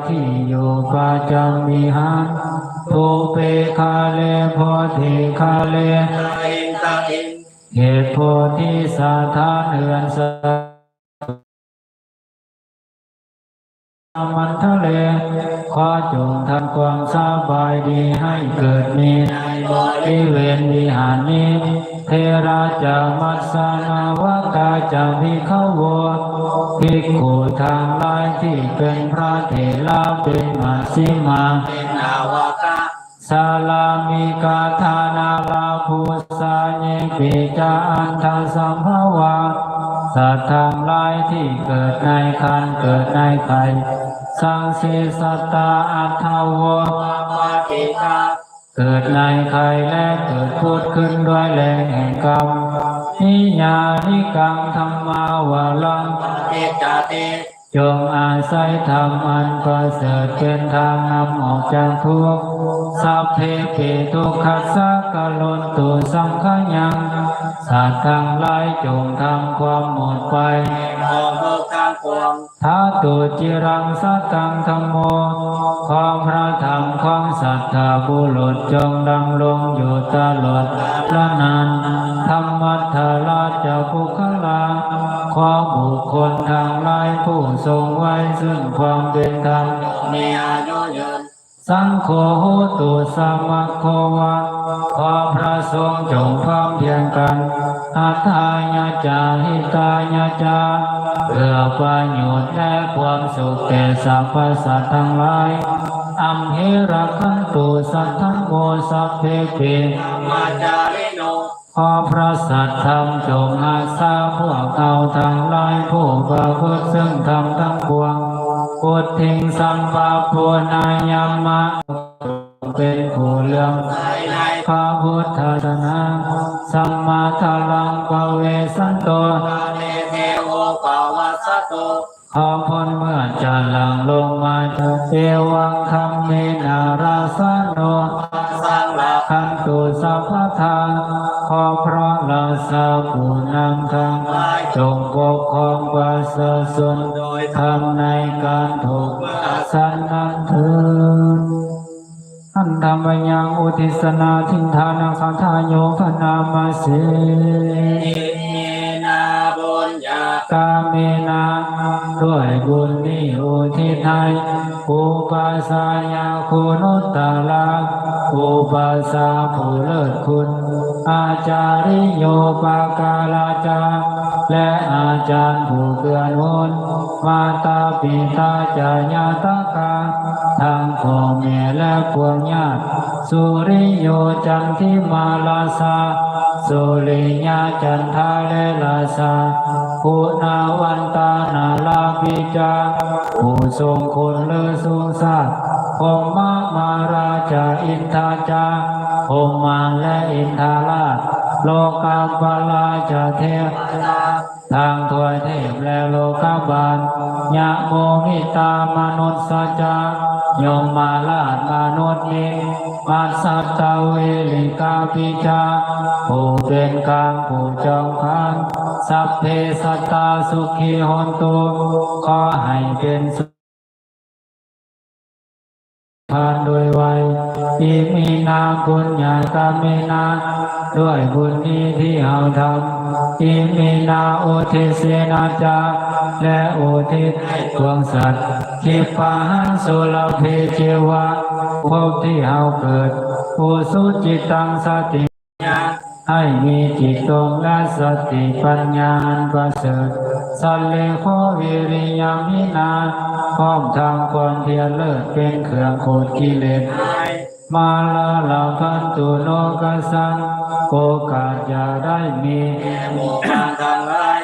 ທີ່ຢູ່ປະຈຳວິຫານ ພູເປຄາເລ ໂພທິຄາເລ ຈາເອງຕະເອງ ເຂດໂພທິສະຖານເຮືອນສະ ມັນທະເລ ຂໍຈົ່ງທຳຄວາມສະບາຍດີໃຫ້ເກີດມີໃນບໍລິເວນວິຫານນີ້ ເຖລະຈະ ມັດສະນາວະກາຈະ ພິກຂະໂວ ພິກຂຸທັງຫຼາຍທີ່ເປັນພະເຖລະ ເປັນມັດຊິມາ ເປັນນາວະກາ ສາລາມິກາ ທານາລາ ພູຊາ ເຍປິຈະ ອັນທະສຳພະວາ ສັດທັງຫຼາຍທີ່ເກີດໃນຄັນ ເກີດໃນໄຂ່ ສັງສີສັດຕາ ອັດຖະໂວ ປະປາຕິຕາ ເກີດໃນໄຂ່ ແລະ ເກີດຜຸດຂຶ້ນດ້ວຍແຮງແຫ່ງກຳ ນິຍານິກັງ ທຳມາວະລັງ ປະຕິດຈະເຕ ຈົ່ງອາໄສທຳອັນປະເສີດເປັນທາງນຳອອກຈາກທຸກ ສັບເພປີທຸກຂັດສາ ກະໂລນຕຸ ສັງຂະຍັງ ສັດທັງຫຼາຍຈົ່ງທຳຄວາມໝົດໄປ ຂອງທຸກທັງປວງ ທາຕຸ ຈິລັງ ສັດທັງ ທຳໂມ ຂໍພະທຳຂອງສັດທະບຸລຸດຈົ່ງດຳລົງຢູ່ຕະຫຼອດກາລະນານ ທຳມັດທະລາຈະ ປຸກຄະລາ ຂໍບຸກຄົນທັງຫຼາຍຜູ້ຊົງໄວ້ເຊິ່ງຄວາມເປັນທຳ ມີອາຍຸຍືນ ສັງໂຄໂຫຕຸ ສະມັກໂຄວາ ຂໍພະສົງຈົ່ງພາມພຽງກັນ ຮັດຖາຍະຈາ ຫິຕາຍະຈາ ເພື່ອປະໂຫຍດ ແລະ ຄວາມສຸກແກ່ສັບພະສັດທັງຫຼາຍ ອັມເຫລັກຂັນຕຸ ສັດທັງໂມ ສັບເພປີ ທຳມະຈາລິໂນ ຂໍພະສັດທຳຈົ່ງຮັກສາພວກເຮົາທັງຫຼາຍຜູ້ປະພຶດເຊິ່ງທຳທັງປວງ ພຸດທິງ ສັມປະປູນາຍາມະ ເປັນຜູ້ເຫຼື້ອມໃສໃນພະພຸດທະສາສະໜາ ສະມາທາລັງ ປະເວສັນໂຕ ກາເລເທ ໂອປະວັດສະໂຕ ຂໍພົ້ນເມື່ອຈະຫຼັ່ງລົງມາຈາກ ເອວັງ ທຳເມນະ ຣັດສະໂນ ສັງລັກຂັນຕຸ ສັບພະທາ ຂໍພະລາຊາຜູ້ນຳທັງຫຼາຍ ຈົ່ງປົກຄອງປະຊາຊົນໂດຍທຳໃນການທຸກເມື່ອສັນນັ້ນເທີນ. ອັນທະມະຍັງ ອຸທິດສະນາທິຖານະຄາຖາ ໂຍຄະນາມະເສ ອິເມນະ ປຸນຍະກຳເມນະ ດ້ວຍບຸນນີ້ອຸທິດໃຫ້ ອຸປັດຊາຍະຄຸນຸດຕະລະ ອຸປັດຊາຜູ້ເລີດຄຸນ ອາຈາລິໂຍປະກາລະຈາ ແລະ ອາຈານຜູ້ເກື້ອໜູນ ມາຕາປິຕາຈາຍາຕະກາ ທັງພໍ່ແມ່ ແລະ ພວກຍາດ ສຸລິໂຍ ຈັນທິມາ ລາຊາ ສຸລິຍະ ຈັນທາ ແລະ ລາຊາ ຄຸນາວັນຕາ ນາລາພິຈາ ຜູ້ຊົງຄຸນເລີດສູງຊາດ ພົມມະມາລາຈາ ອິນທາຈາ ພົມມາ ແລະ ອິນທາລາດ ໂລກະປາລາຈາ ເທວະດາ ທັງທວຍເທບ ແລະ ໂລກະບານ ຍະໂມມິຕາ ມະນຸດສະຈາ ຍົມມະລາດ ມະນຸດມິດ ມັດສັດຕະເວລິກາປິຈາ ຜູ້ເປັນກາງ ຜູ້ຈອມຄານ ສັບເພສັດຕາ ສຸຂີໂຫນຕຸ ຂໍໃຫ້ເປັນສຸກ ຜ່ານໂດຍໄວ ອິເມນະ ປຸນຍະກຳເມນະ ດ້ວຍບຸນນີ້ທີ່ເຮົາທຳ ອິເມນະ ອຸທິດເສນະຈາ ແລະ ອຸທິດໃຫ້ປວງສັດ ຂິບປະຫັງ ສຸລະເພ ເຈວະ ພົບທີ່ເຮົາເກີດ ອຸຊຸຈິດຕັງ ສະຕິ ໃຫ້ມີຈິດຕົງ ແລະ ສະຕິປັນຍາອັນປະເສີດ ສັນເລໂຄ ວິລິຍະມິນາ ພ້ອມທັງຄວາມພຽນເລີດເປັນເຄື່ອງຂູດກິເລດ ມາລາລະພັນຕຸ ໂນກະສັງ ໂອກາດຈະໄດ້ມີແກ່ໝູ່ມານທັງຫຼາຍ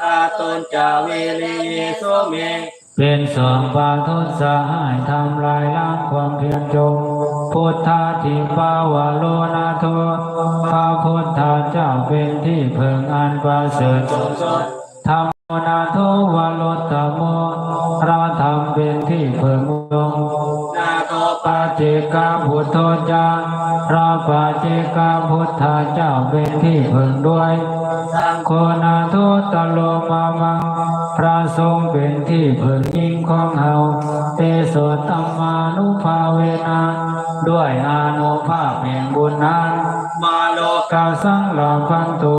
ກະຕຸນຈະ ວິລິເຍ ສຸເມ ເປັນສອງປະທຸນສະຫາຍ ທຳລາຍລ້າງຄວາມພຽນຈົມ ພຸດທາທິປາວະໂລນາໂທ ພະພຸດທະເຈົ້າເປັນທີ່ເພິ່ງອັນປະເສີດສູງສຸດ ທຳໂມນາໂທວະລຸດຕະໂມ ພະທຳເປັນທີ່ເພິ່ງອຸດົມ ນາໂທ ປັດເຈກະພຸດໂທຈາ ພະປັດເຈກະພຸດທະເຈົ້າເປັນທີ່ເພິ່ງດ້ວຍ ສັງໂຄນາໂທຕະໂລມະມັງ ພະສົງເປັນທີ່ເພິ່ງອີງຂອງເຮົາ ເຕໂສ ທຳມານຸພາເວນະ ດ້ວຍອານຸພາບແຫ່ງບຸນນັ້ນ ມະໂລກາສັງລະພັນຕຸ